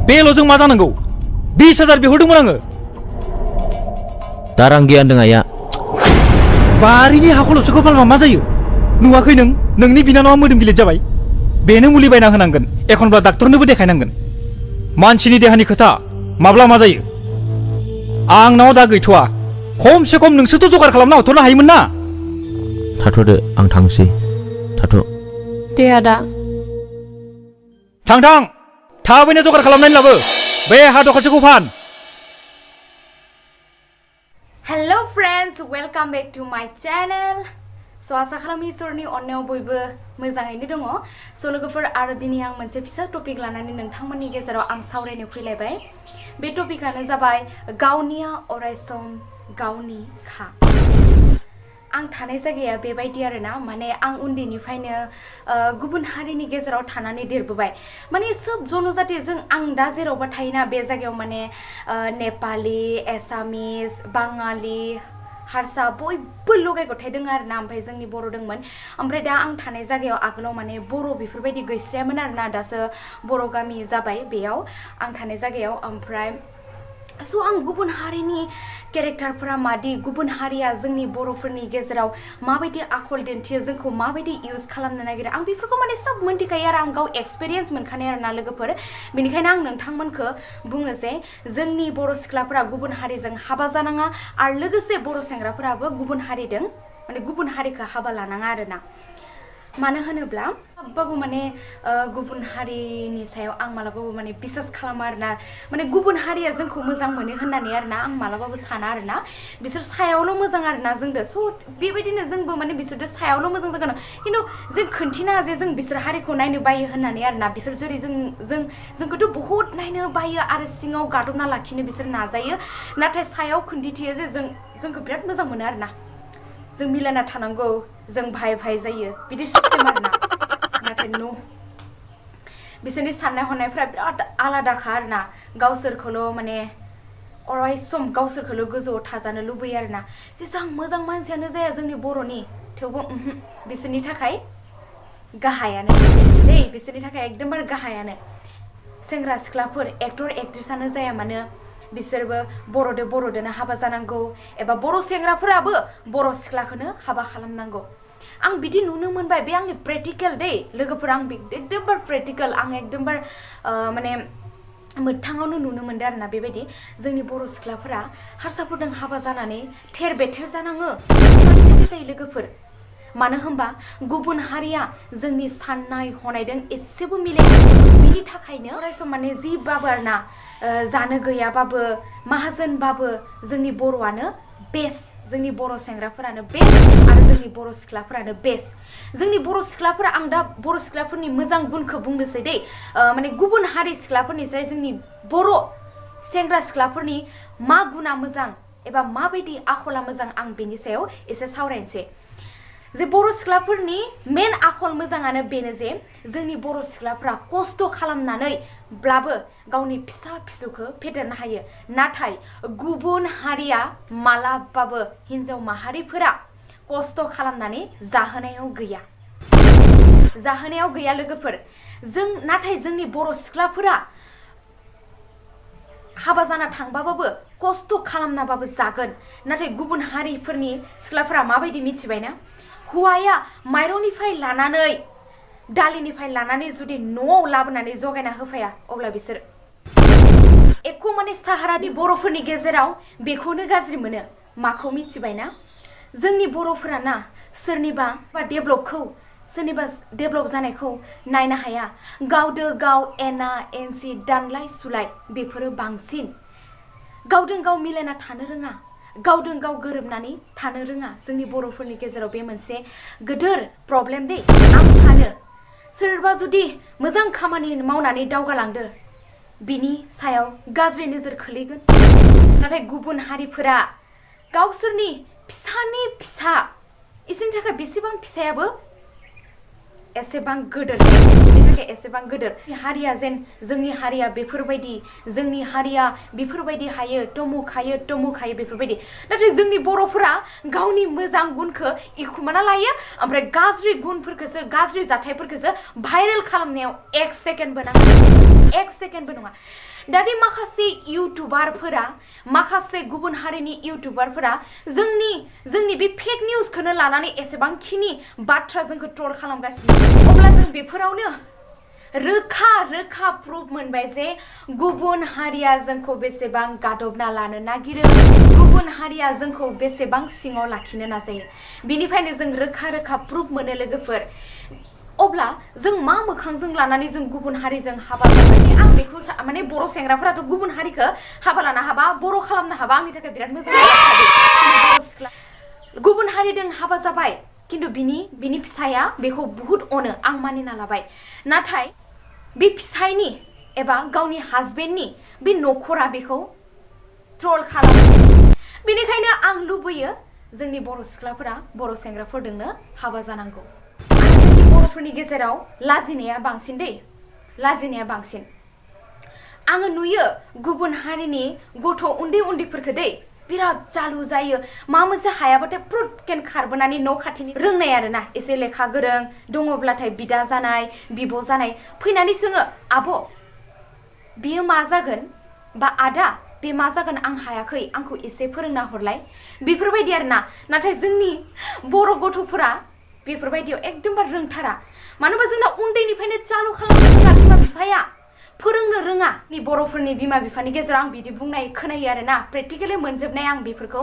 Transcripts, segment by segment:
बेल'जों मा जानांगौ 20,000 बिहरदोंमोन आङो दा रां गैया होनदों आइया बारिनि हाखौल'सो खालामबा मा जायो नुवाखै नोंनि बिनानावा मोदोम गिलिर जाबाय बेनो मुलि बायना होनांगोन एखनब्ला डाक्टरनोबो देखायनांगोन मानसिनि देहानि खोथा माब्ला मा जायो आंनाव दा गैथ'वा खमसे खम नोंसोरथ' जगार खालामना हरथ'नो हायोमोन ना थाथ'दो आं थांसै थाथ' दे आदा थां थाबैनो जगार खालामनानै लाबो बे हा दखानसेखौ फान hello friends welcome back to my channel so आशा खालामो इसोरनि अननायाव बयबो मोजाङैनो दङ सो लोगोफोर आरो दिनै आं मोनसे फिसा टपिक लानानै नोंथांमोननि गेजेराव आं सावरायनो फैलायबाय बे टपिकआनो जाबाय गावनिया अरायसम गावनि खा आं थानाय जायगाया बेबायदि आरोना माने आं उन्दैनिफ्रायनो गुबुन हारिनि गेजेराव थानानै देरबोबाय माने सब जनजाति जों आं दा जेरावबा थायोना बे जायगायाव माने नेपाली एसामिस बाङालि हारसा बयबो लगाय गथाय दङ आरोना ओमफ्राय जोंनि बर' दंमोन ओमफ्राय दा आं थानाय जायगायाव आगोलाव माने बर' बेफोरबायदि गैस्रायामोन आरोना दासो बर' गामि जाबाय बेयाव आं थानाय जायगायाव ओमफ्राय स' आं गुबुन हारिनि केरेक्टारफोरा मादि गुबुन हारिया जोंनि बर'फोरनि गेजेराव माबायदि आखल दिन्थियो जोंखौ माबायदि इउज खालामनो नागिरो आं बेफोरखौ माने सब मोन्थिखायो आरो आं गाव एक्सपिरियेन्स मोनखानाय आरोना लोगोफोर बेनिखायनो आं नोंथांमोनखौ बुङो जे जोंनि बर' सिख्लाफोरा गुबुन हारिजों हाबा जानाङा आरो लोगोसे बर' सेंग्राफोराबो गुबुन हारिजों माने गुबुन हारिखौ हाबा लानाङा आरोना मानो होनोब्ला मालाबाबो माने गुबुन हारिनि सायाव आं मालाबाबो माने बिसास खालामा आरोना माने गुबुन हारिया जोंखौ मोजां मोनो होननानै आरोना आं मालाबाबो साना आरोना बिसोर सायावल' मोजां आरोना जोंदो स' बेबायदिनो जोंबो माने बिसोरदो सायावल' मोजां जागोन खिन्थु जों खोन्थिना जे जों बिसोर हारिखौ नायनो बायो होननानै आरोना बिसोर जेरै जोंखौथ' बहुद नायनो बायो आरो सिङाव गादबना लाखिनो बिसोर नाजायो नाथाय सायाव खोन्थियो जे जोंखौ बिराद मोजां मोनो आरोना जों मिलायना थानांगौ जों भाइ जायो बिदि सिस्टेम आरोना नाथाय न' बिसोरनि साननाय हनायफ्रा बिराद आलादाखा आरोना गावसोरखौल' माने अरायसम गावसोरखौल' गोजौआव थाजानो लुबैयो आरोना जेसां मोजां मानसियानो जाया जोंनि बर'नि थेवबो बिसोरनि थाखाय गाहायानो बिसोरनि थाखाय एकदमबारे गाहायानो सेंग्रा सिख्लाफोर एक्टर एक्ट्रिसानो जाया मानो बिसोरबो बर'दोनो हाबा जानांगौ एबा बर' सेंग्राफोराबो बर' सिख्लाखौनो हाबा खालामनांगौ आं बिदि नुनो मोनबाय बे आंनि प्रेक्टिकेल लोगोफोर आं एकदमबार प्रेक्टिकेल आं एकदमबार माने मोगथाङावनो नुनो मोनदों आरोना बेबायदि जोंनि बर' सिख्लाफोरा हारसाफोरजों हाबा जानानै थेर बेथेर जानाङो मानि थाखाय जायो लोगोफोर मानो होनबा गुबुन हारिया जोंनि साननाय हनायजों एसेबो मिलाया बिनि थाखायनो अरायसम माने जिबाबो आरोना जानो गैयाबाबो माहाजोनबाबो जोंनि बर'आनो बेस्ट जोंनि बर' सेंग्राफोरानो बेस्ट आरो जोंनि बर' सिख्लाफोरानो बेस्ट जोंनि बर' सिख्लाफोरा आं दा बर' सिख्लाफोरनि मोजां गुनखौ बुंनोसै माने गुबुन हारि सिख्लाफोरनिफ्राय जोंनि बर' सेंग्रा सिख्लाफोरनि मा गुना मोजां एबा माबायदि आखला मोजां आं बेनि सायाव एसे सावरायनोसै जे बर' सिख्लाफोरनि मेन आखल मोजाङानो बेनो जे जोंनि बर' सिख्लाफोरा खस्थ' खालामनानैब्लाबो गावनि फिसा फिसौखौ फेदेरनो हायो नाथाय गुबुन हारिया मालाबाबो हिन्जाव माहारिफोरा खस्थ' खालामनानै जाहोनायाव गैया लोगोफोर नाथाय जोंनि बर' सिख्लाफोरा हाबा जाना थांबाबो खस्थ' खालामनाबाबो जागोन नाथाय गुबुन हारिफोरनि सिख्लाफोरा माबायदि मिथिबायना हौवाया माइरंनिफ्राय लानानै दालिनिफ्राय लानानै जुदि न'आव लाबोनानै जगायना होफाया अब्ला बिसोर एख' माने साहारानि बर'फोरनि गेजेराव बेखौनो गाज्रि मोनो माखौ मिथिबायना जोंनि बर'फोरा ना सोरनिबा डेभलप जानायखौ नायनो हाया गावदो गाव एना एनसि दानलाय सुलाय बेफोरो बांसिन गावदों गाव मिलायना थानो रोङा गावदों गाव गोरोबनानै थानो रोङा जोंनि बर'फोरनि गेजेराव बे मोनसे गोदोर प्रब्लेम आं सानो सोरबा जुदि मोजां खामानि मावनानै दावगालांदो बिनि सायाव गाज्रि नोजोर खोलैगोन नाथाय गुबुन हारिफोरा गावसोरनि फिसानि फिसा इसोरनि थाखाय बेसेबां फिसायाबो एसेबां गोदोर बिसोरनि थाखाय एसेबां गोदोर हारिया जेन जोंनि हारिया बेफोरबायदि जोंनि हारिया बेफोरबायदि हायो तमुक हायो बेफोरबायदि नाथाय जोंनि बर'फोरा गावनि मोजां गुनखौ इखुमाना लायो ओमफ्राय गाज्रि गुनफोरखौसो गाज्रि जाथायफोरखौसो भाइरेल खालामनायाव 1 सेकेन्डबो नाङा एक सेकेन्डबो नङा दादि माखासे इउटुबारफोरा माखासे गुबुन हारिनि इउटुबारफोरा जोंनि बे फेक निउसखौनो लानानै एसेबांखिनि बाथ्रा जोंखौ ट्रल खालामगासिनो अब्ला जों बेफोरावनो रोखा रोखा प्रुफ मोनबाय जे गुबुन हारिया जोंखौ बेसेबां गादबना लानो नागिरो गुबुन हारिया जोंखौ बेसेबां सिङाव लाखिनो नाजायो बिनिखायनो जों रोखा रोखा प्रुफ मोनो लोगोफोर अब्ला जों मा मोखांजों लानानै जों गुबुन हारिजों हाबा जानानै आं बेखौ माने बर' सेंग्राफोराथ' गुबुन हारिखौ हाबा लानो हाबा बर' खालामनो हाबा आंनि थाखाय बिराद मोजां बर' सिख्ला गुबुन हारिजों हाबा जाबाय किन्तु बिनि फिसाया बेखौ बुहुत अनो आं मानिना लाबाय नाथाय बे फिसायनि एबा गावनि हासबेन्डनि बे नखरा बेखौ ट्रल खालामो बेनिखायनो आं लुबैयो जोंनि बर' सिख्लाफोरा बर' सेंग्राफोरजोंनो हाबा जानांगौ जोंनि बर'फोरनि गेजेराव लाजिनाया बांसिन दै लाजिनाया बांसिन आङो नुयो गुबुन हारिनि गथ' उन्दै उन्दैफोरखौ दै बिराद जालु जायो मा मोनसे हायाबाथाय प्रुटकेन खारबोनानै न' खाथिनि रोंनाय आरोना एसे लेखा गोरों दङब्लाथाय बिदा जानाय बिब' जानाय फैनानै सोङो आब' बियो मा जागोन बा आदा बे मा जागोन आं हायाखै आंखौ एसे फोरोंना हरलाय बेफोरबायदि आरोना नाथाय जोंनि बर' गथ'फोरा बेफोरबायदियाव एकदमबारे रोंथारा मानो होनबा जोंना उन्दैनिफ्रायनो चालु खालामनो रोङा बिमा बिफाया फोरोंनो रोङा नि बर'फोरनि बिमा बिफानि गेजेराव आं बिदि बुंनाय खोनायो आरोना प्रेक्टिकेलि मोनजोबनाय आं बेफोरखौ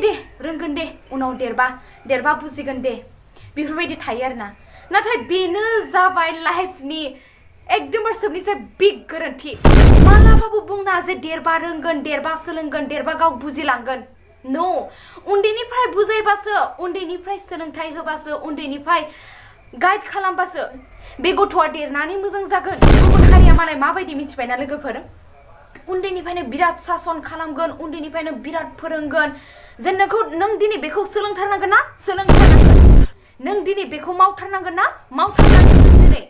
दे रोंगोन दे उनाव देरबा बुजिगोन दे बेफोरबायदि थायो आरोना नाथाय बेनो जाबाय लाइफनि एकदमबारे सबनिफ्राय बिग गोरोन्थि मालाबाबो बुंना जे देरबा रोंगोन देरबा सोलोंगोन देरबा गाव बुजिलांगोन नो उन्दैनिफ्राय बुजायबासो उन्दैनिफ्राय सोलोंथाइ होबासो उन्दैनिफ्राय गाइड खालामबासो बे गथ'आ देरनानै मोजां जागोन गुबुन हारिया मालाय माबायदि मिथिबायना लोगोफोर उन्दैनिफ्रायनो बिराद सासन खालामगोन उन्दैनिफ्रायनो बिराद फोरोंगोन जेन नों दिनै बेखौ सोलोंथारनांगोन ना सोलोंथारनांगोन नों दिनै बेखौ मावथारनांगोन ना मावथारनांगोन दिनै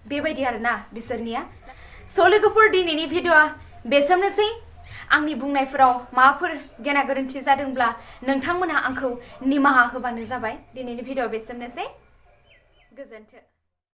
बेबायदि आरोना बिसोरनिया स' लोगोफोर दिनैनि भिडिअ'आ बेसेनोसै आंनि बुंनायफोराव माबाफोर गेना गोरोन्थि जादोंब्ला नोंथांमोनहा आंखौ निमाहा होबानो जाबाय दिनैनि भिडिअ'आ बेसेनोसै गोजोन्थों